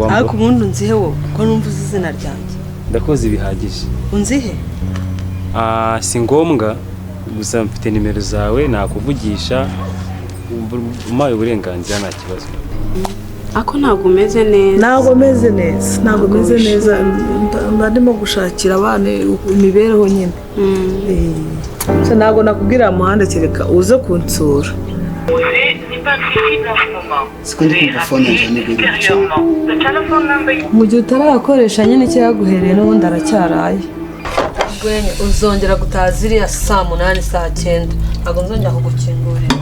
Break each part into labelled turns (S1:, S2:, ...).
S1: Ariko ubundi unzihe wowe ko numva uzi izina ryanjye?
S2: Ndakoze bihagije.
S1: Unzihe?
S2: Ah, si ngombwa, gusa mfite nimero zawe nakuvugisha, umpaye uburenganzira nta kibazo.
S3: Ako ntabwo umeze neza.
S4: Ntabwo meze neza, ntabwo meze neza, mba ndimo gushakira abana imibereho nyine. So, ntabwo nakubwira muhanda kereka uze kunsura.
S5: Siko ndi kumva phone yanjye n'ibiri gucana.
S1: Mu gihe utarayakoresha nyine icyo yaguhereye n'ubundi aracyaraye. Rwenya uzongera gutaha ziriya saa 8 saa 9, ntabwo nzongera kugukingurira.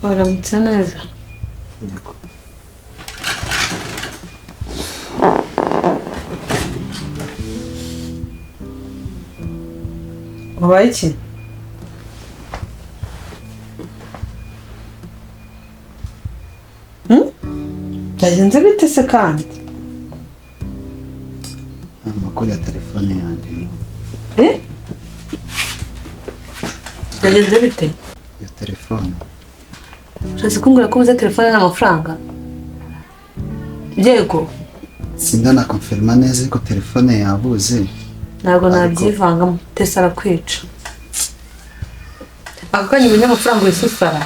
S1: Waramutse neza. Wabaye iki? Byagenze bite se kandi?
S5: Amakuru ya telefone yanjye.
S1: Byagenze bite?
S5: Ya telefone.
S1: Ushatse kumbwira ko ubuze telefone n'amafaranga? Yego.
S5: Sindana konfirma neza ko telefone yabuze.
S1: Ntabwo nabyivangamo, Tesa arakwica. Ako kanya umenya amafaranga wisusara.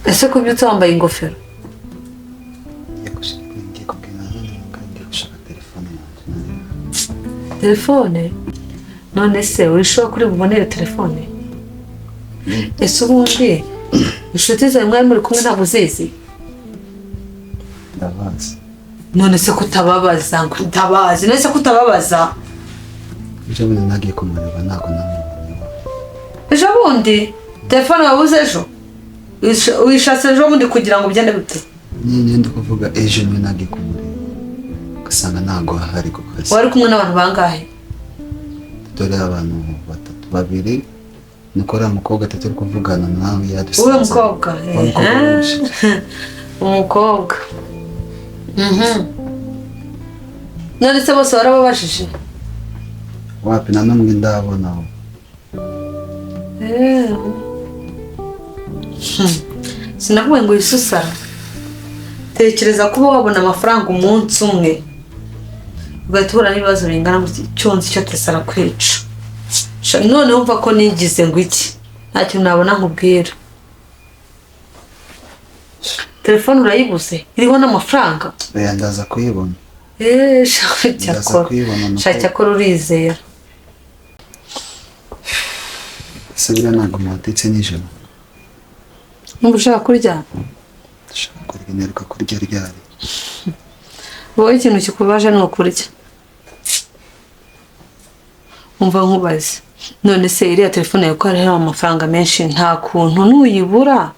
S1: Ese ko ubyutse wambaye ingofero?
S5: Ngiye kugenda ngiye gushaka telefone yanjye.
S1: Telefone? None se urishobora kuri bubonere telefone? Ese ubundi inshuti zawe mwari muri kumwe ntabwo uzizi?
S5: Ndabazi.
S1: None se kutababaza, kutabazi, none se kutababaza?
S5: Ejo bundi nagiye kumureba ntabwo namubonye.
S1: Ejo bundi? Telefone wabuze ejo? Wishatse ejo bundi kugira ngo ugende gute?
S5: Nyine ndi kuvuga ejo niwe nagiye kumureba. Ugasanga ntabwo ahari ku kazi.
S1: Wari kumwe n'abantu bangahe?
S5: Dore abantu batatu, babiri nikora umukobwa atatu uri kuvugana nawe yadusanze.
S1: Uwo mukobwa? Umukobwa. None se bose warababajije?
S5: Wapi, na n'umwe ndabona.
S1: Sinavuye ngo wisusara. Tekereza kuba wabona amafaranga umunsi umwe ugahita uhura n'ibibazo bingana gutya, icyo nzi cyo Tesa arakwica. None wumva ko nigize ngo iki? Nta kintu nabona nkubwira. Telefone urayibuze iriho n'amafaranga?
S5: Oya, ndaza kuyibona.
S1: Cyakora urizera.
S5: Ese buriya ntabwo mwatetse nijoro?
S1: Numva ushaka kurya?
S5: Ndashaka kurya, nteruka kurya ryari?
S1: Wowe ikintu kikubaje ni ukurya. Umva nkubaze. None se iriya telefone yawe ko hariho amafaranga menshi, nta kuntu nuyibura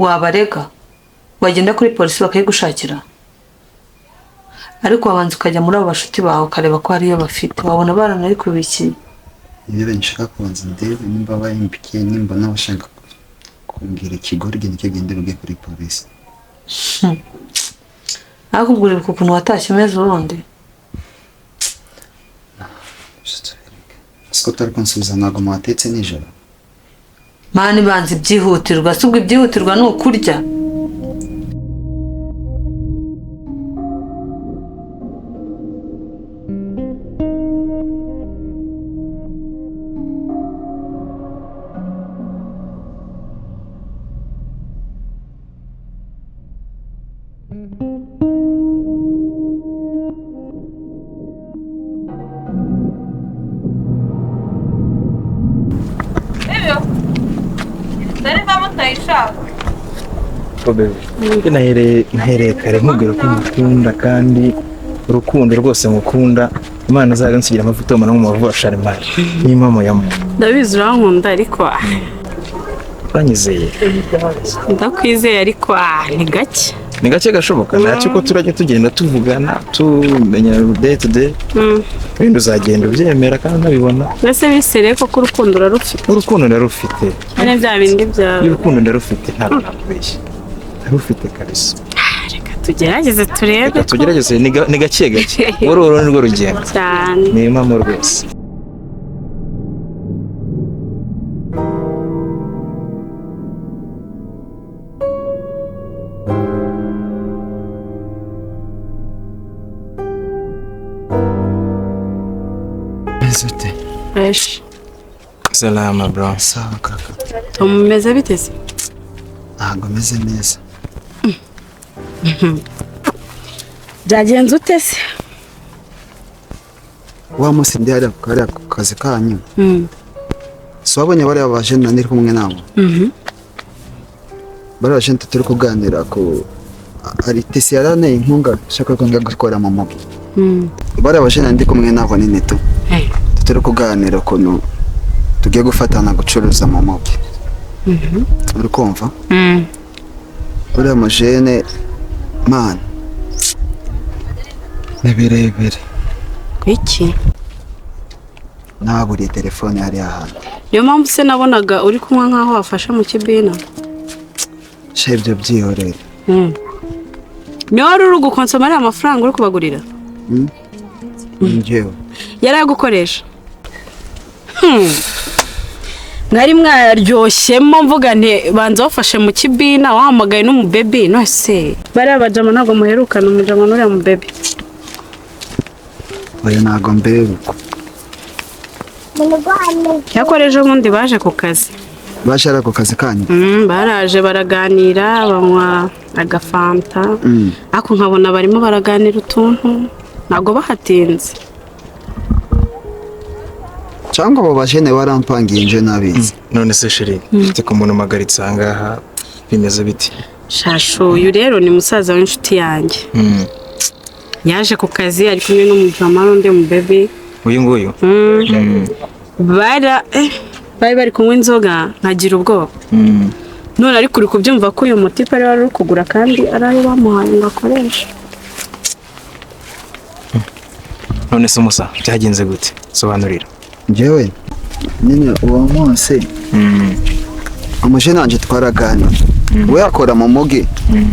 S1: wabarega? Wagenda kuri polisi bakayigushakira? Ariko wabanza ukajya muri abo bashuti bawe ukareba ko hariyo bafite, wabona baranayikubikiye.
S5: Niba nshaka kubanza ndebe nimba bayimbikiye, nimba nabashaka kumbwira ikigoryi nicyo gende ruge kuri polisi.
S1: Ariko ubwo uribuka ukuntu watashye umeze ubundi?
S5: Siko turi kunsubiza ntabwo mwatetse nijoro?
S1: Mani banza ibyihutirwa, si ubwo ibyihutirwa ni ukurya?
S6: Nahereye kare nkubwira ko ngukunda kandi urukundo rwose ngukunda Imana zaga nsigira amavuta yo mu mavuta Sharimari. Ni impamo ya Mungu.
S3: Ndabizi urankunda ariko
S6: Uranyizeye.
S3: Ndakwizeye ariko ni gake.
S6: Ni gake gashoboka. Ntacyo ko turajya tugenda tuvugana tumenya day to day. Wenda uzagenda ubyemera kandi unabibona.
S3: Mbese bisere ko urukundo urarufite.
S6: Urukundo ndarufite.
S3: Nyine bya bindi byawe.
S6: Urukundo ndarufite ntabwo nakubeshya. Ndarufite kabisa.
S3: Reka tugerageze turebe.
S6: Reka tugerageze ni gake gake. Uru uru ni rwo rugendo.
S3: Cyane.
S6: Ni impamo rwose.
S3: Fresh.
S6: Salama bro.
S5: Sawa kaka.
S3: Umeze bite se?
S5: Ntabwo meze neza.
S3: Byagenze ute se?
S5: Wa munsi ndi hariya ku kazi kanyu. So wabonye bariya bajene nari kumwe nabo. Bariya bajene turi kuganira ku ari tesi yaranteye inkunga nshaka ko njya gukora mu mugi. Bariya bajene ndi kumwe nabo ni neto. Turi kuganira ukuntu tugiye gufatana gucuruza mu mugi. Uri kumva? Uriya mujene man ni birebire.
S3: Iki?
S5: Naburiye telefone hariya hantu.
S3: Niyo mpamvu se nabonaga uri kunywa nkaho wafashe mu kibina.
S5: Sha ibyo byihorere.
S3: Niyo wari uri gukonsoma ariya mafaranga uri kubagurira?
S5: Njyewe.
S3: Yarayagukoresha. Mwari mwaryoshemo mvuga nti banza wafashe mu kibina wahamagaye n'umubebi nose bariya bajama ntabwo muherukana umujama n'uriya mubebi.
S5: Oya ntabwo mberuka.
S3: Cyakora ejo bundi baje ku kazi.
S5: Baje ari ku kazi kanyu?
S3: Baraje baraganira banywa agafanta. Ariko nkabona barimo baraganira utuntu ntabwo bahatinze.
S5: Cyangwa abo bajene barampangiye nje nabizi.
S6: None se chérie, mfite ku muntu magaritse ahangaha bimeze biti?
S3: Shashu uyu rero ni musaza w'inshuti yanjye. Yaje ku kazi ari kumwe n'umujama n'undi mubebe.
S6: Uyu nguyu?
S3: Bari bari kunywa inzoga nkagira ubwoba. None ariko uri kubyumva ko uyu mutipe ari wari kugura kandi ari ayo bamuhaye ngo akoreshe.
S6: None se musa byagenze gute? Sobanurira.
S5: Njyewe nyine uwo munsi umujene wanje twaraganira. We akora mu mugi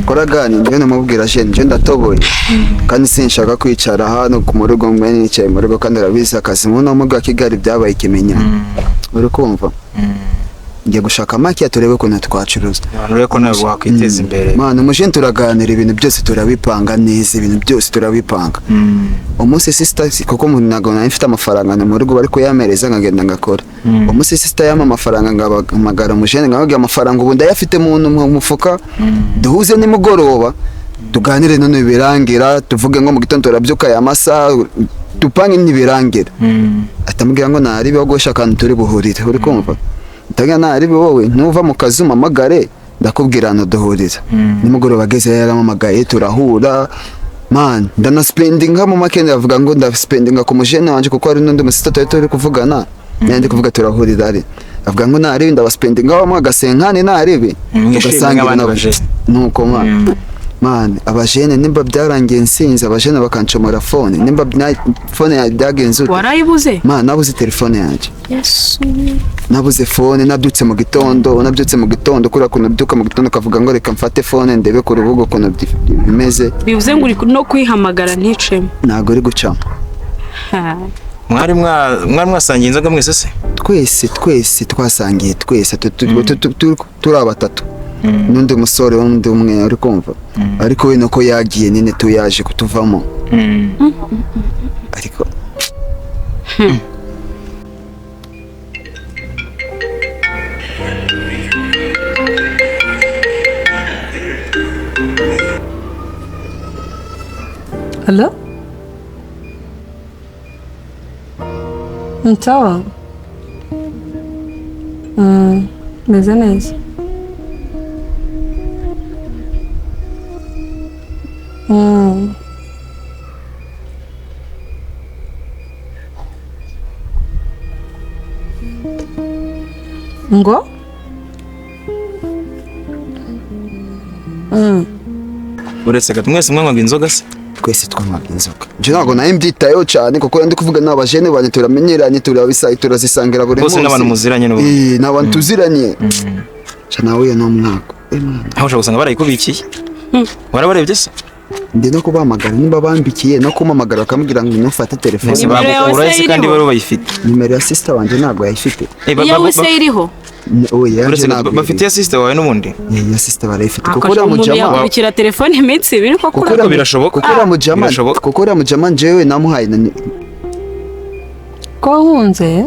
S5: twaraganira njyewe namubwira jene nje ndatoboye kandi sinshaka kwicara hano ku murugo mwe nicaye mu rugo kandi urabizi akazi mu mugi wa Kigali byabaye ikimenyane. Uri kumva? Ngiye gushaka make turebe ukuntu twacuruza.
S6: Abantu rero ko ntabwo wakwiteza imbere.
S5: Mana umujene turaganira ibintu byose turabipanga neza ibintu byose turabipanga. Umunsi sister kuko ntabwo nari mfite amafaranga mu rugo bari kuyamereza nkagenda ngakora. Umunsi sister yampa amafaranga ngahamagara umujene nkamubwira amafaranga ubu ndayafite mu mufuka duhuze nimugoroba tuganire none birangira tuvuge ngo mu gitondo turabyuka aya masaha dupange ntibirangira. Atamubwira ngo nari bogosha akantu turi buhurire uri kumva? Ndaga nari wowe ntuva mu kazi umamagare ndakubwira no duhurira. Nimugoroba ageze yaramamagaye turahura. Man ndanaspendinga mu makende avuga ngo ndaspendinga ku mujene wanje kuko ari n'undi musita twari turi kuvugana. Nandi kuvuga turahurira ari. Avuga ngo nari ndabaspendinga wa mwagasenkani naribi. Tugasangira nuko man. Man abajene nimba byarangiye nsinze abajene bakancomora phone nimba phone ya byagenze ute?
S3: Warayibuze?
S5: Man nabuze telefone yanjye.
S3: Yesu.
S5: Nabuze phone nabyutse mu gitondo nabyutse mu gitondo kuri akuntu byuka mu gitondo kavuga ngo reka mfate phone ndebe ku rubuga ukuntu bimeze.
S3: Bivuze ngo uri no kwihamagara nticemo.
S5: Ntago uri gucamo.
S6: Mwari mwasangiye inzoga mwese se?
S5: Twese twasangiye twese turi abatatu. N'undi musore wundi umwe uri kumva. Ariko we nuko yagiye nyine tuyaje kutuvamo. Ariko
S1: Hello? Sawa. Meze neza. Ngo
S6: Uretse gato, mwese mwanywaga inzoga se?
S5: Twese twanywaga inzoga. Njye ntabwo nayo mbyitayeho cyane, kuko ndi kuvuga n'abajene banjye turamenyeranye, turabisa, turazisangira buri
S6: Bose
S5: munsi.
S6: n'abantu muziranye n'ubundi.
S5: Eh, n'abantu tuziranye. Ca nawe no mwaka. Eh, mwana.
S6: Aho ushobora gusanga barayikubikiye. Warabarebye se?
S5: Ndi no kubahamagara nimba bambikiye, no kumpamagara bakamubwira ngo ntufate telefone.
S6: Mwese
S3: Nimero yawe
S6: bagukura
S3: se
S6: se kandi
S3: iriho?
S6: bari bayifite?
S5: Nimero ya sister wanjye ntabwo yayifite.
S6: Eh,
S3: Iyawe se iriho?
S5: Oya,
S6: Uretse
S5: yaje
S6: gato,
S5: ntabwo
S6: bafite iya sister wawe n'ubundi?
S5: Eh, iya sister barayifite, kuko
S3: Akasha
S5: uriya
S3: umuntu
S5: mujama
S3: yakubikira telefone iminsi ibiri ko
S5: kuko
S3: kuri
S5: uriya
S6: Birashoboka.
S5: kuko uriya mujama
S6: Birashoboka.
S5: kuko uriya mujama njyewe namuhaye
S1: Ko wahunze?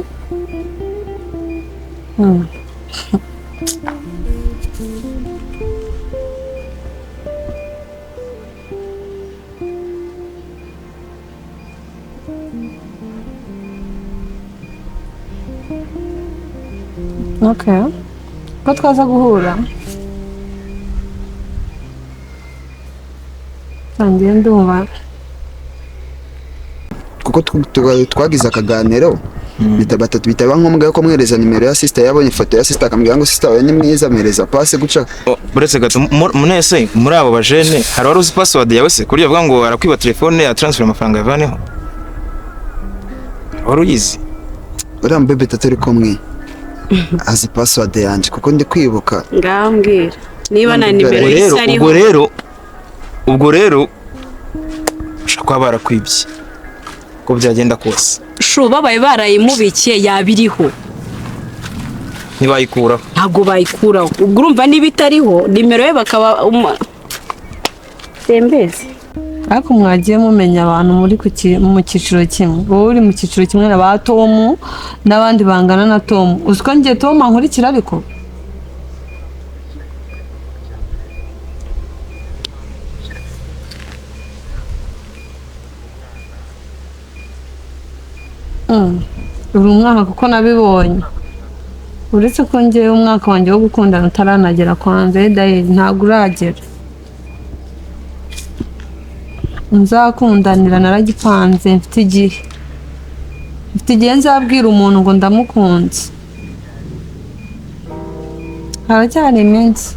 S1: Okay. Ko twaza guhura? Ntangiye ndumva.
S5: Kuko twagize akaganiro, bitaba ngombwa ko mwereza nimero ya sister. Yabonye ifoto ya sister akambwira ngo sister wawe ni mwiza, mwereza passe guca.
S6: Oh, uretse gato, munese muri abo bajene hari wari uzi password yawe se, kurya avuga ngo arakwiba telefone ya transfer amafaranga yavaneho? Wari uyizi?
S5: Uriya mubebe turi kumwe azi password yanjye, kuko ndi kwibuka.
S3: Ngaho mbwira niba na
S5: Ubwo
S3: nimero
S6: Ubwo rero
S3: y'isi ariho.
S6: Ubwo rero ushobora kuba barakwibye uko byagenda kose.
S3: Shu, babaye barayimubikiye yabiriho.
S6: Ntibayikuraho.
S3: Ntabwo bayikuraho. Ubwo urumva niba itariho nimero ye bakaba sembezi.
S1: Ariko mwagiye mumenya abantu muri mu cyiciro kimwe. Wowe uri mu cyiciro kimwe na ba Tomu n'abandi bangana na Tomu. Uzi ko njye Tomu ankurikira ariko? Uri umwana kuko nabibonye. Uretse ko njyewe umwaka wanjye wo gukundana utaranagera kwanza, dayeri ntabwo uragera. Nzakundanira naragipanze, mfite igihe. Mfite igihe nzabwira umuntu ngo ndamukunze. Haracyari iminsi.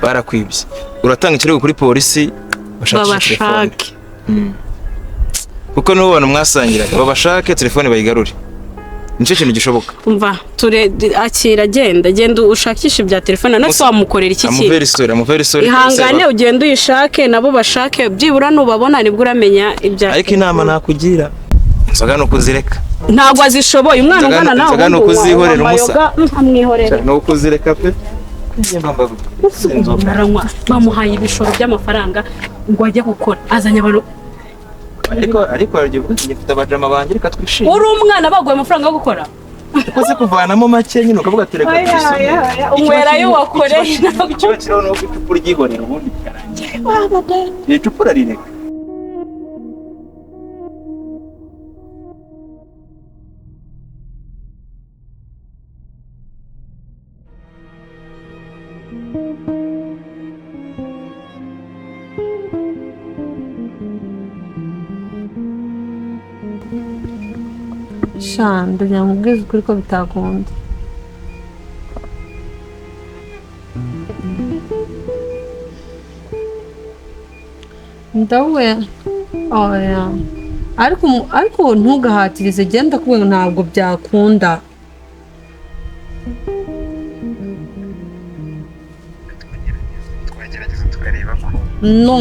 S6: Barakwibye, uratanga ikirego kuri polisi, bashakisha telefone.
S3: Babashake.
S6: Kuko n'ubu bantu mwasangiraga babashake telefone bayigarure, nicyo kintu gishoboka.
S3: Umva, ture akira, genda genda ushakishe ibya telefone none se wamukorera iki kintu?
S6: I'm very sorry, I'm very sorry.
S3: Ihangane ugende uyishake, nabo bashake, byibura nubabona nibwo uramenya ibya.
S6: Ariko inama nakugira, inzoga ni ukuzireka.
S3: Ntabwo azishoboye umwana ungana nawe.
S6: Inzoga ni ukuzihorera umusa.
S3: Amwihorera.
S6: Ni ukuzireka pe. Inzoga.
S3: Aranywa, bamuhaye ibishoro by'amafaranga ngo ajye gukora, azanye abantu.
S6: Ariko hari igihe uvuga uti, "Njye mfite abajama banjye, reka twishime."
S3: Uri umwana baguye amafaranga yo gukora.
S6: Ukoze kuvanamo make nyine ukavuga ati reka twisome.
S3: Unywerayo wakoreye.
S6: Ikiba kiriho ni uko icupa uryihorera ubundi bikarangira, iri cupa urarireka.
S1: Sha, ndagira ngo ubwize ukuri ko bitakunda. Ndawe oya, ariko ntugahatirize, genda kubera ntabwo byakunda.
S6: Twagerageza tukareba ko
S1: No.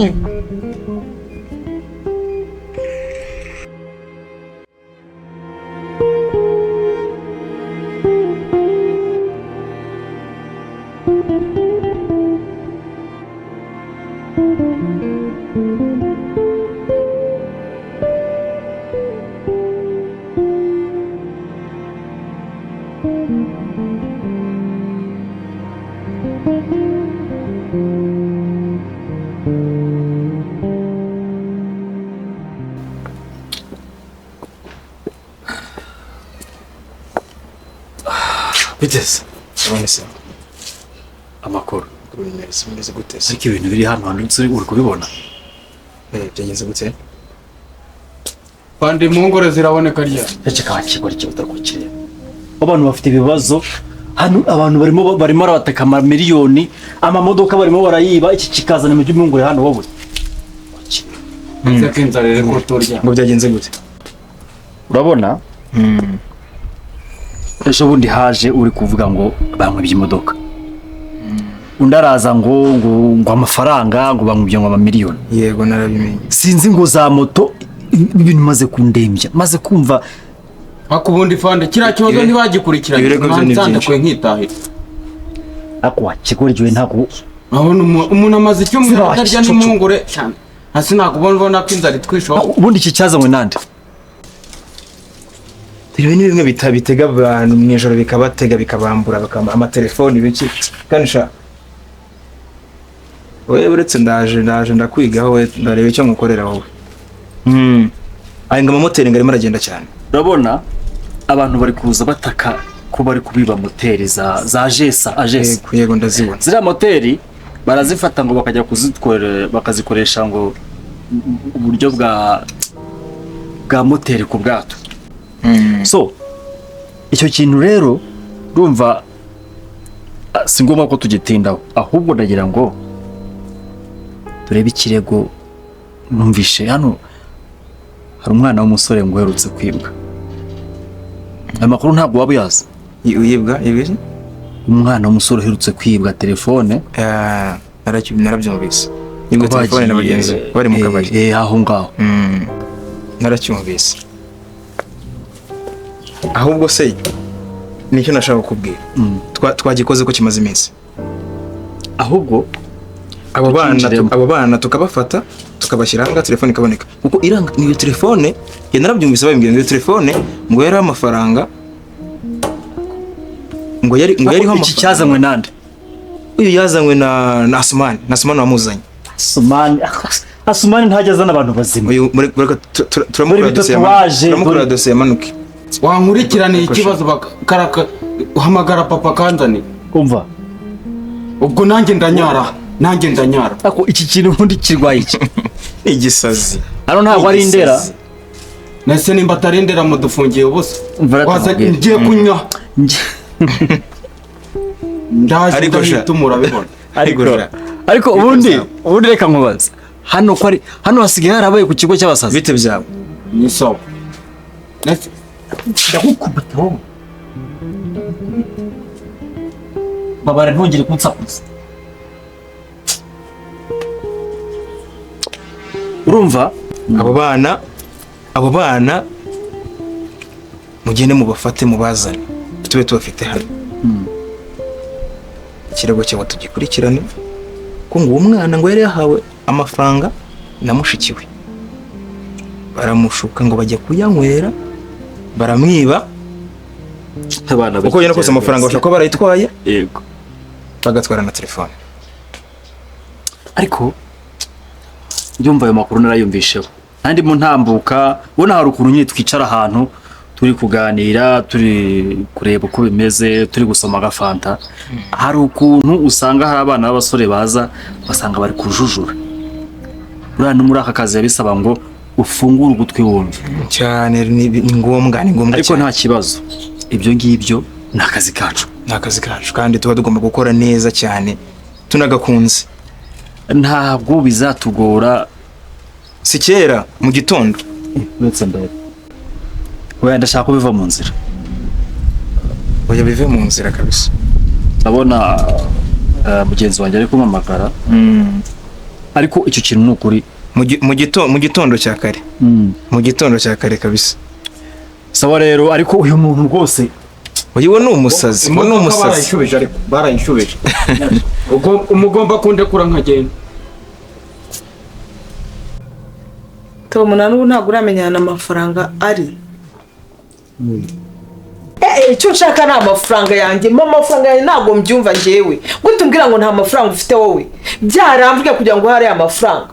S6: Biteze urabona se?
S7: Amakuru?
S6: Neza, umeze gute se?
S7: Ariko ibintu biri hano hantu uri kubibona?
S6: Eh, byagenze gute?
S8: Pandi, impungure ziraboneka ryari?
S7: Ceceka wakigora ikibazo utari kukireba. Abantu bafite ibibazo, Hano abantu barimo barabataka amamiliyoni, amamodoka barimo barayiba, iki kikazana mu by'umwungure hano wowe.
S8: Ese ko inzara iri kuturya?
S6: Ngo byagenze gute?
S7: Urabona, ejo bundi haje uri kuvuga ngo bamwibye imodoka, undi araza ngo amafaranga, ngo bamwibye ngo amamiliyoni.
S6: Yego, narabimenye.
S7: Sinzi ngo za moto, ibintu maze kundembya, maze kumva.
S8: Ariko ubundi fande, kiriya kibazo ntibagikurikiranye.
S6: Ibirego byo ni byinshi.
S8: Mwansandekuye nkitahira.
S7: Ariko wakigoryiwe ntabwo.
S8: Urabona umuntu amaze icyumweru
S7: Ziba
S8: atarya
S7: wakicucu.
S8: n'impungure cyane hasi, ntabwo ubona ko inzara itwishaho?
S7: Ubundi iki cyazanywe nande?
S6: Ibi ni bimwe bitega abantu mu ijoro, bikabatega, bikabambura, bakamba amatelefoni biki. Kandi sha wowe, uretse ndaje ndakwigaho, we ndareba icyo ngukorera wowe. Aya ngo amamoteri ngo arimo aragenda cyane.
S7: Urabona abantu bari kuza bataka ko bari kubiba moteri za jesa ajesa.
S6: Yego, ndazibona.
S7: Ziriya moteri barazifata ngo bakajya kuzitwara, bakazikoresha ngo uburyo bwa moteri ku bwato. So icyo kintu rero urumva, si ngombwa ko tugitindaho, ahubwo ndagira ngo turebe ikirego numvishe hano. Hari umwana w'umusore ngo uherutse kwibwa. Ayo makuru ntabwo waba uyazi?
S6: Uyibwa ibiri?
S7: Umwana w'umusore uherutse kwibwa telefone.
S6: Ah, narabyumvise, yibwa telefone na bagenzi be bari mu kabari.
S7: Aho ngaho.
S6: Naracyumvise. Ahubwo se nicyo nashaka kukubwira. Twagikoze ko kimaze iminsi.
S7: Ahubwo
S6: abo bana
S7: tukinjiremo.
S6: Abo bana tukabafata, tukabashyira ahangaha, telefone ikaboneka, kuko iranga niyo telefone ya narabyumvise babimbwira ngo iyo telefone ngo yariho amafaranga, ngo yariho
S7: Iki
S6: amafaranga.
S7: Cyazanywe nande?
S6: Uyu yazanywe na Asumani, na Asumani wamuzanye.
S7: Asumani, Asumani ntajya azana abantu bazima.
S6: Uyu mureka turamukora
S7: Dore
S6: dosiye yamanuke.
S7: ibitatuwaje,
S6: Turamukora dosiye yamanuke.
S8: Wankurikiraniye ikibazo karaka uhamagara papa kanzaniye.
S7: Umva.
S8: Ubwo nanjye ndanyara, nanjye ndanyara.
S7: Ariko iki kintu ubundi kirwaye iki?
S6: Igisazi.
S7: Hano ntabwo ari Indera.
S6: Igisazi.
S8: Nese nimba atari Indera mudufungiye ubusa?
S7: Umva reka
S8: Waza
S7: nkubwire.
S8: ngiye kunywa, ndaje.
S6: Ariko sha.
S8: Ndahita murabibona.
S7: Ariko
S6: Ariko sha.
S7: Ariko ubundi reka nkubaze, hano ko ari hano hasigaye harabaye ku kigo cy'abasazi?
S6: Bite byabo?
S8: Ni sawa. Nese
S7: Ndagukubita wowe, babara, ntongere kunsakuza. Urumva?
S6: Abo bana mugende mubafate, mubazane, tube tubafite hano, ikirego cyabo tugikurikirane, ko ngo uwo mwana ngo yari yahawe amafaranga na mushiki we, baramushuka ngo bajya kuyanywera, baramwiba.
S7: Abana.
S6: Uko yenda kose amafaranga bashobora kuba barayitwaye,
S7: Yego.
S6: bagatwara na telefone.
S7: Ariko ndumva ayo makuru narayumvisheho nandi mu ntambuka. Ubona hari ukuntu nyine twicara ahantu turi kuganira, turi kureba uko bimeze, turi gusoma agafanta, hari ukuntu usanga hari abana b'abasore baza basanga bari kujujura. Buriya no muri aka kazi bisaba ngo ufungure ugutwi wumve.
S6: Cyane, ni ngombwa, ni ngombwa
S7: Ariko
S6: cyane.
S7: nta kibazo, ibyo ngibyo ni akazi kacu.
S6: Ni akazi kacu kandi tuba tugomba gukora neza cyane tunagakunze.
S7: Ntabwo bizatugora.
S6: Si kera mu gitondo.
S7: Uretse mbere, wenda ndashaka ko biva mu nzira.
S6: Oya, bive mu nzira kabisa.
S7: Ndabona mugenzi wanjye ari kumpamagara, ariko icyo kintu ni ukuri.
S6: Mu gitondo cya kare, mu gitondo cya kare kabisa.
S7: Sawa rero, ariko uyu muntu rwose.
S6: Uyu we ni umusazi, we ni
S8: Imodoka
S6: umusazi.
S8: Barayishubije, ariko barayishubije. Ubwo umugomba kundekura nkagenda.
S4: Tom, na n'ubu ntabwo uramenyana amafaranga ari. Icyo nshaka ni amafaranga yanjye. Mpa amafaranga yanjye, ntabwo mbyumva njyewe. Gute umbwira ngo nta mafaranga ufite wowe? Byaramvuye kugira ngo uhare amafaranga.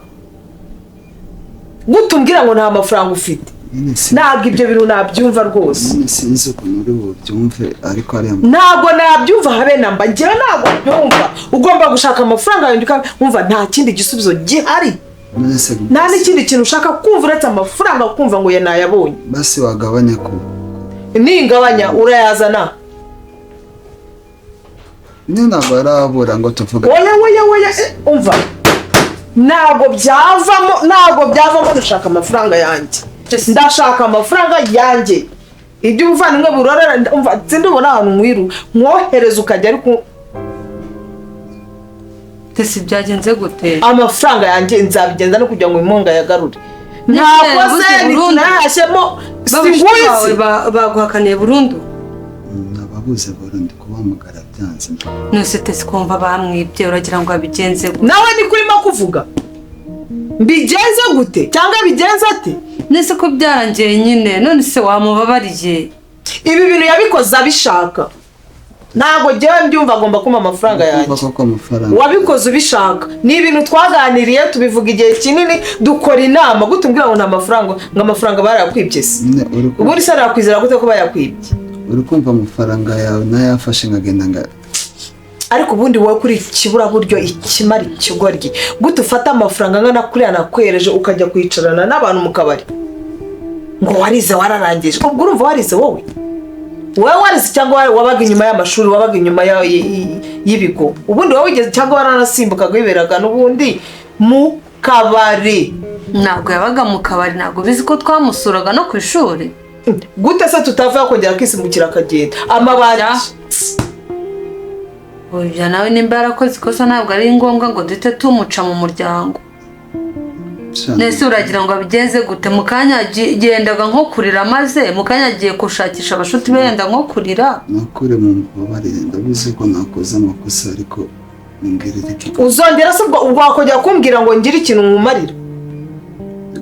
S4: Gute umbwira ngo nta mafaranga ufite?
S5: Nyine
S4: Ntabwo ibyo bintu nabyumva rwose.
S5: Nyine sinzi ukuntu uri bubyumve, ariko ariya
S4: Ntabwo nabyumva habe namba. Njyewe ntabwo mbyumva. Ugomba gushaka amafaranga yanjye ukamva, nta kindi gisubizo gihari.
S5: None se
S4: Nta n'ikindi kintu ushaka kumva uretse amafaranga, kumva ngo ya nayabonye.
S5: Basi wagabanya ku
S4: Ningabanya urayazana.
S5: Nyine ntabwo arabura ngo tuvuge.
S4: Oya, oya, oya, umva, ntabwo byavamo, ntabwo byavamo. Ndashaka amafaranga yanjye, ndashaka amafaranga yanjye. Ibyo ubuvandimwe burorera, umva, sindubona ahantu nkwiru nkohereza ukajya, ariko
S1: Tesi, byagenze gute?
S4: Amafaranga yanjye nzabigenza no kugira ngo inkunga yagarure. Ntakoze ntinahashyemo.
S1: Babashuti bawe
S4: Singuzi.
S1: Baguhakaniye burundu?
S5: Nababuze burundu, kubahamagara byanze.
S1: None Tesi, kumva bamwibye, uragira ngo abigenze gute?
S4: Nawe niko urimo kuvuga, mbigenze gute cyangwa bigenze ate?
S1: Nese ko byarangiye nyine, none se wamubabariye?
S4: Ibi bintu yabikoze abishaka, ntabwo njyewe mbyumva. Agomba kumpa amafaranga yanjye.
S5: Kumva koko amafaranga
S4: Wabikoze ubishaka. Ni ibintu twaganiriye, tubivuga igihe kinini, dukora inama. Gute umbwira ngo nta mafaranga, ngo amafaranga barayakwibye se?
S5: Nyine uri
S4: Ubundi se nakwizera gute ko bayakwibye?
S5: Uri kumva, amafaranga yawe nayafashe nkagenda nga
S4: Ariko ubundi wowe kuri ikiburaburyo, ikimara, ikigoryi, gute ufata amafaranga angana kuriya nakwereje ukajya kwicarana n'abantu mu kabari ngo warize, wararangije? Ubwo urumva warize wowe? Wowe warize cyangwa wabaga inyuma y'amashuri, wabaga inyuma y'ibigo? Ubundi wowe wigeze cyangwa waranasimbukaga, wiberaga n'ubundi mu kabari?
S1: Ntabwo yabaga mu kabari. Ntabwo bizi ko twamusuraga no ku ishuri?
S4: Gute se tutava yakongera akisimbukira akagenda amabati?
S1: Oya, nawe nimba yarakoze ikosa ntabwo ari ngombwa ngo duhite tumuca mu muryango. Nese uragira ngo abigenze gute? Mu kanya gendaga nko kurira, maze mu kanya agiye gushakisha abashuti be, yenda nko kurira.
S5: Nakure mu mbabarire, ndabizi ko nakoze amakosa, ariko mbwirire iki.
S4: Uzongera se ubwo wakongera kumbwira ngo ngire ikintu nkumarira?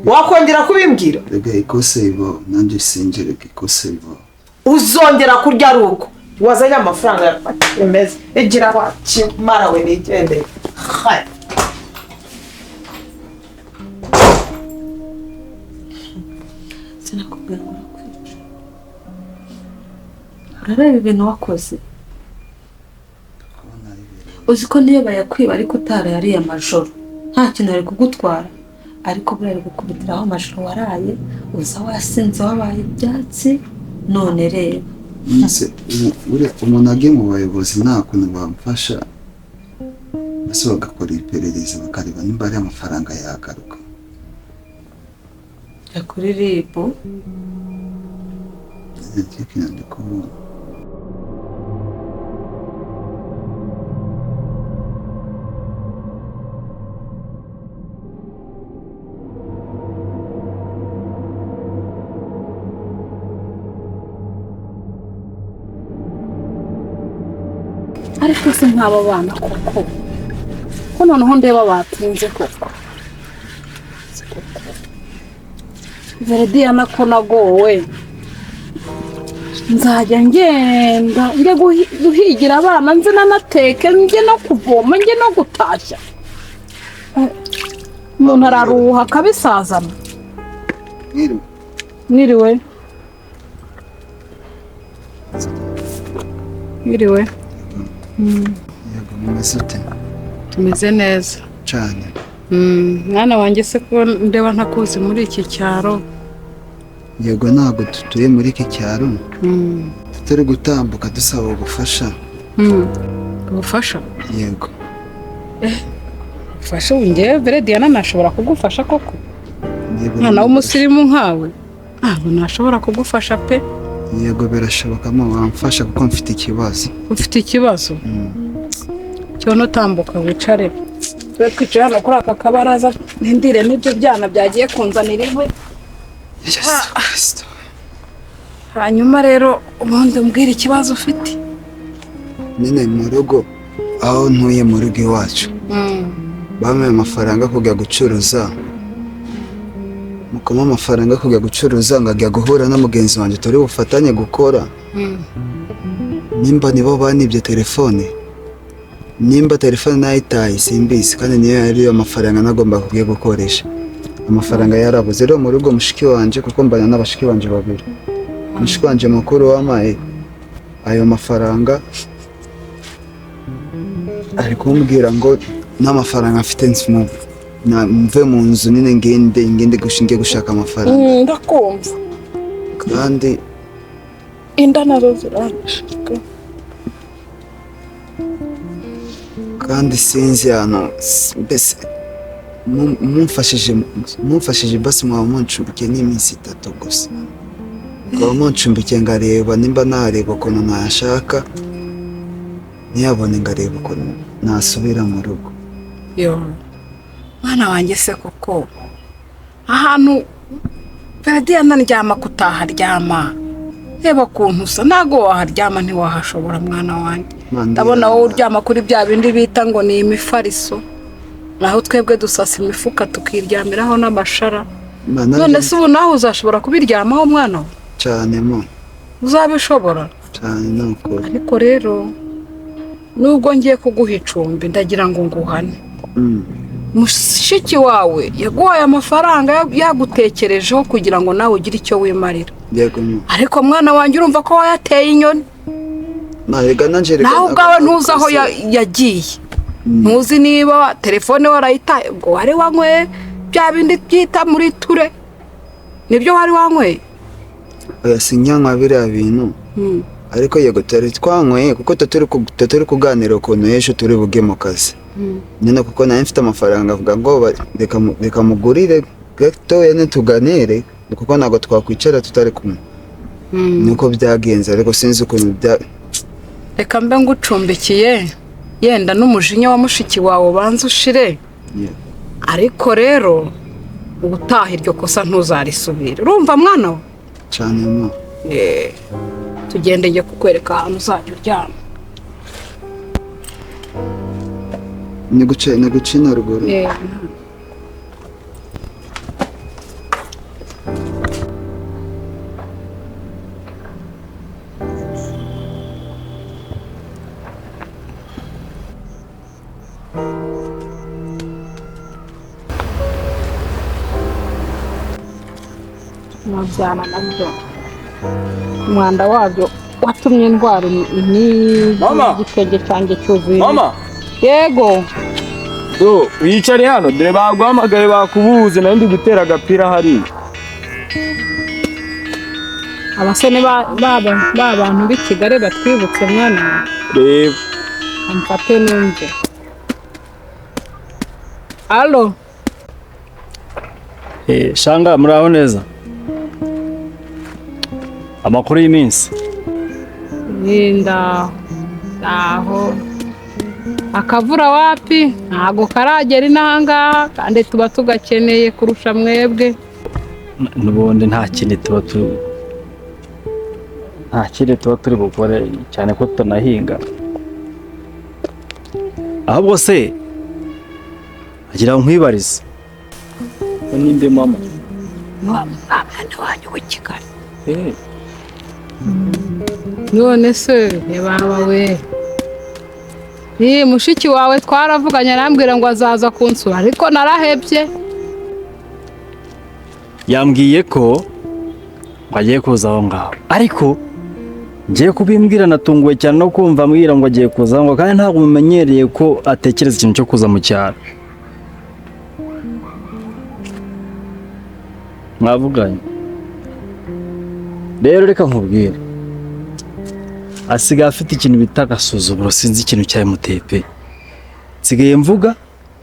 S4: Wakongera kubimbwira?
S5: Rega ikosa ribaho, nanjye sinjye, rega ikosa ribaho.
S4: Uzongera kurya ari uko wazanye amafaranga bimeze igira wakimara we nigendere. Hai.
S1: Sinakubwira ngo urakwica? Urareba ibintu wakoze, uzi ko niyo bayakwiba ariko utarayariye amajoro nta kintu bari kugutwara, ariko buriya bari gukubitiraho amajoro waraye uza wasinze, wabaye ibyatsi. None reba.
S5: Nse uriya umuntu agiye mu bayobozi nta kuntu bamfasha bose, bagakora iperereza bakareba nimba ari amafaranga yagaruka?
S1: Jya kuri RIB.
S5: Nicyo kintu ndi kubona.
S3: Ariko se nk'aba bana koko, ko noneho ndeba batinze koko? Verediyana, ko nagowe, nzajya ngenda njye guhigira abana, nzi nanateke, njye no kuvoma, njye no gutashya. Umuntu araruha akabisazana.
S5: Mwiriwe.
S3: Mwiriwe, mwiriwe.
S5: Yego, mumeze ute?
S3: Tumeze neza.
S5: Cyane.
S3: Mwana wanjye, se ko ndeba ntakuzi muri iki cyaro?
S5: Yego, ntabwo dutuye muri iki cyaro, tutari gutambuka dusaba ubufasha.
S3: Ubufasha?
S5: Yego.
S3: Ubufasha? Ubu ngewe Verediyana nashobora kugufasha koko?
S5: Yego.
S3: Mwana w'umusirimu nkawe ntabwo nashobora kugufasha pe.
S5: Yego, birashoboka mo wamfasha kuko mfite ikibazo.
S3: Ufite ikibazo? Cyono utambuka wicare, tube twicaye hano kuri aka kabaraza, ntindire n'ibyo byana byagiye kunzanira inkwi.
S5: Yesu Kristo.
S3: Hanyuma rero ubundi umbwire ikibazo ufite.
S5: Nyine mu rugo aho ntuye, mu rugo iwacu, bampaye amafaranga kujya gucuruza, mukoma amafaranga kujya gucuruza, ngajya guhura na mugenzi wanjye turi bufatanye gukora. Nimba nibo banibye telefone, nimba telefone nayitaye simbizi, kandi niyo yari amafaranga nagomba kujya gukoresha. Amafaranga yarabuze. Rero mu rugo mushiki wanjye, kuko mbana n'abashiki banjye babiri, mushiki wanjye mukuru wampaye ayo mafaranga ari kumbwira ngo n'amafaranga mfite mve mu nzu nyine, ngende ngende gushaka amafaranga.
S3: Ndakumva.
S5: Kandi
S3: Inda nazo ziranyishe.
S5: Kandi sinzi ahantu mbese mumfashije basi mwaba muncumbikiye n'iminsi 3 gusa. Mukaba muncumbikiye ngareba nimba nareba ukuntu nashaka, ntiyabone ngareba ukuntu nasubira mu rugo.
S3: Yo mwana wanjye se koko ahantu Ferediana ndyama kutaharyama, reba ukuntu usa, ntago waharyama, ntiwahashobora mwana wanjye. Ndabona wowe uryama kuri bya bindi bita ngo ni imifariso, naho twebwe dusasa imifuka tukiryamiraho n'amashara. None se ubu nawe uzashobora kubiryamaho mwana we?
S5: Cyane mo.
S3: Uzabishobora?
S5: Cyane nuko.
S3: Ariko rero nubwo ngiye kuguha icumbi ndagira ngo nguhane. Mushiki wawe yaguhaye amafaranga yagutekerejeho kugira ngo nawe ugire icyo wimarira.
S5: Yego mo.
S3: Ariko mwana wanjye urumva ko wayateye inyoni. Nawe ubwawe ntuzi aho yagiye. Ntuzi niba telefone warayitaye, ubwo wari wanyweye bya bindi byita muri ture, nibyo wari wanyweye?
S5: Oya sinyanywa biriya bintu. Ariko yego tari twanyweye kuko tutari kuganira ukuntu ejo turi buge mu kazi. Nyine kuko nari mfite amafaranga avuga ngo reka mugurire gatoya ntituganire kuko ntabwo twakwicara tutari kumwe. Niko byagenze ariko sinzi ukuntu bya.
S3: Reka mbe ngucumbikiye yenda n'umujinya wa mushiki wawe ubanza ushire. Ariko rero ubutaha iryo kosa ntuzarisubire. Urumva mwana we?
S5: Cyane mo.
S3: Tugende njye kukwereka ahantu uzajya uryama.
S5: Ni guca ino ruguru.
S3: Nabyana nabyo umwanda wabyo watumye indwara n'igitenge cyanjye cyuzuye.
S8: Mama.
S3: Yego.
S8: Do wicare hano dore baguhamagaye bakubuze nari ndi gutera agapira hari.
S3: Abasore ba bantu b'i Kigali batwibutse mwana.
S8: Reba.
S3: Amfate numve. Allo.
S7: Shanga muraho neza. Amakuru y'iminsi.
S3: Ninda aho akavura wapi ntago karagera inahangaha kandi tuba tugakeneye kurusha mwebwe.
S7: Nubundi nta kindi tuba turi bukore cyane ko tutanahinga. Ahubwo se agira nkwibarize ninde mama?
S3: Mwana wanyu w'i Kigali. None se baba we, mushiki wawe twaravuganye arambwira ngo azaza kunsura ariko narahebye.
S7: Yambwiye ko agiye kuza aho ngaho, ariko ngiye kubimbwira natunguwe cyane no kumva ambwira ngo agiye kuza aho ngaho, kandi ntabwo mumenyereye ko atekereza ikintu cyo kuza mu cyaro. Mwavuganye rero reka nkubwire, asigaye afite ikintu bita agasuzuguro, sinzi ikintu cyabimuteye pe. Nsigaye mvuga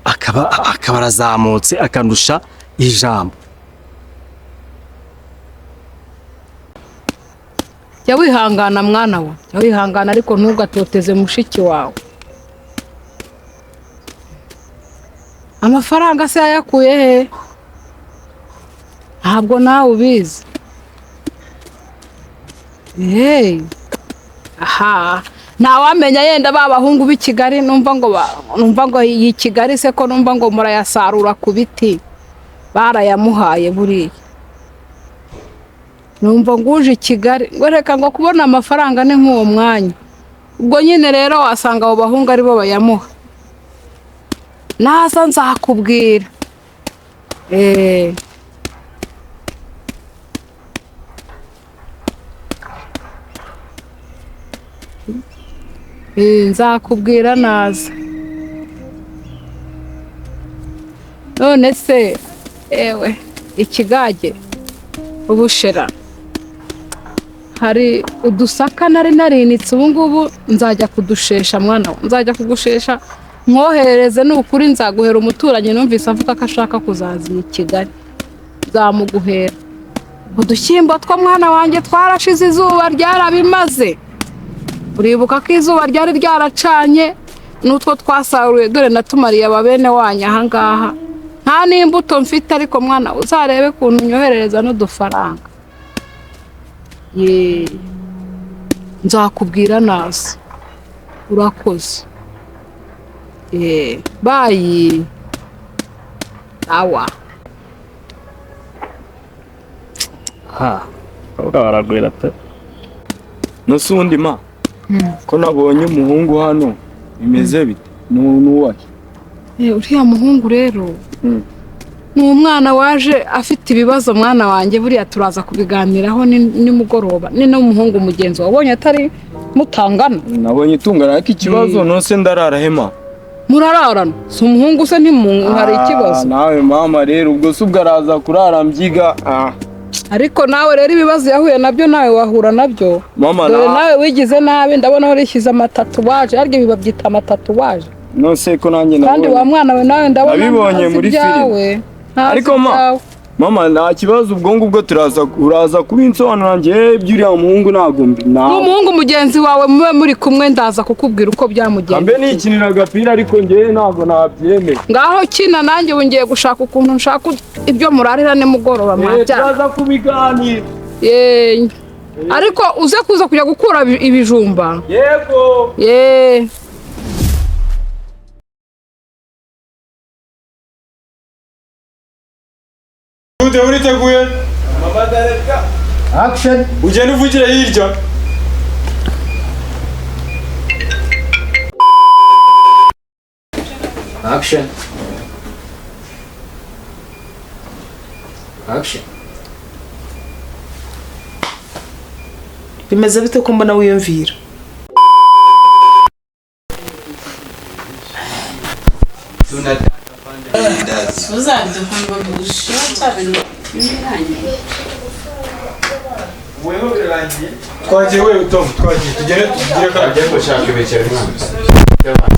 S7: akaba arazamutse akandusha ijambo.
S3: Jya wihangana mwana we, jya wihangana ariko ntugatoteze mushiki wawe. Amafaranga se yayakuye he? Ntabwo nawe ubizi. Hey. Aha, ntawamenya yenda babahungu b'i Kigali numva ngo iyi Kigali se ko numva ngo murayasarura ku biti barayamuhaye buriya. Numva nguje i Kigali ngo reka ngo kubona amafaranga ni nk'uwo mwanya. Ubwo nyine rero wasanga abo bahungu ari bo bayamuha. Naza nzakubwira. Nzakubwira naza. None se ewe ikigage ubushera hari udusaka nari narinitse ubu ngubu nzajya kudushesha mwana we, nzajya kugushesha Mwoherereze ni ukuri, nzaguhera umuturanyi numvise avuga ko ashaka kuzazina i Kigali, nzamuguhera. Udushyimbo two mwana wanjye twarashize, izuba ryarabimaze. Uribuka ko izuba ryari ryaracanye n'utwo twasaruye, dore natumariye aba bene wanyu ahangaha, nta n'imbuto mfite. Ariko mwana, uzarebe ukuntu unyoherereza n'udufaranga. Ye, nzakubwira naza. Urakoze. Ye, bye. Awa.
S7: Ha, abakobwa baragwira pe.
S8: Nose ubundi ma, ko nabonye umuhungu hano, bimeze bite? N'uwahe?
S3: Uriya muhungu rero ni umwana waje afite ibibazo, mwana wanjye. Buriya turaza kubiganiraho nimugoroba. Ni n'umuhungu mugenzi wabonye atari mutangana.
S8: Nabonye itungana, ariko ikibazo nose ndarara hema?
S3: Murararana, si umuhungu se? Ntimu hari ikibazo?
S8: Nawe mama rero, ubwo se ubwo araza kurara mbyiga? Ah.
S3: Ariko nawe rero ibibazo yahuye nabyo nawe wahura nabyo.
S8: Mama.
S3: Dore
S8: Na
S3: nawe wigize nabi, ndabona warishyize amatatuwaje. Harya ibi babyita amatatuwaje?
S8: Nose ko nanjye
S3: Kandi wa
S8: nabonye
S3: mwana we, nawe ndabona
S8: Nabibonye
S3: ntazi
S8: muri
S3: ibyawe, ntazi
S8: Ariko ma,
S3: ibyawe.
S8: mama, nta kibazo, ubwo ngubwo turaza, uraza kubinsobanura. Njye iby'uriya muhungu ntabwo mbi ntabwo
S3: N'umuhungu mugenzi wawe mube muri kumwe, ndaza kukubwira uko byamugendekeye.
S8: Mbe nikinira agapira, ariko njyewe ntabwo nabyemera.
S3: Ngaho kina, nanjye ubu ngiye gushaka ukuntu nshaka ibyo murarira nimugoroba. Mwabyara.
S8: Turaza kubiganira.
S3: Ye, ariko uze kuza kujya gukura ibijumba.
S8: Yego.
S3: Ye.
S8: Ute uriteguye?
S9: Action!
S8: Ugenda uvugire hirya.
S9: Action! Action!
S4: Bimeze bite ko mbona wiyumvira?
S8: Twagiye we, Tom, twagiye, tugere tugire.
S6: Agiye gushaka ibiceri mwana.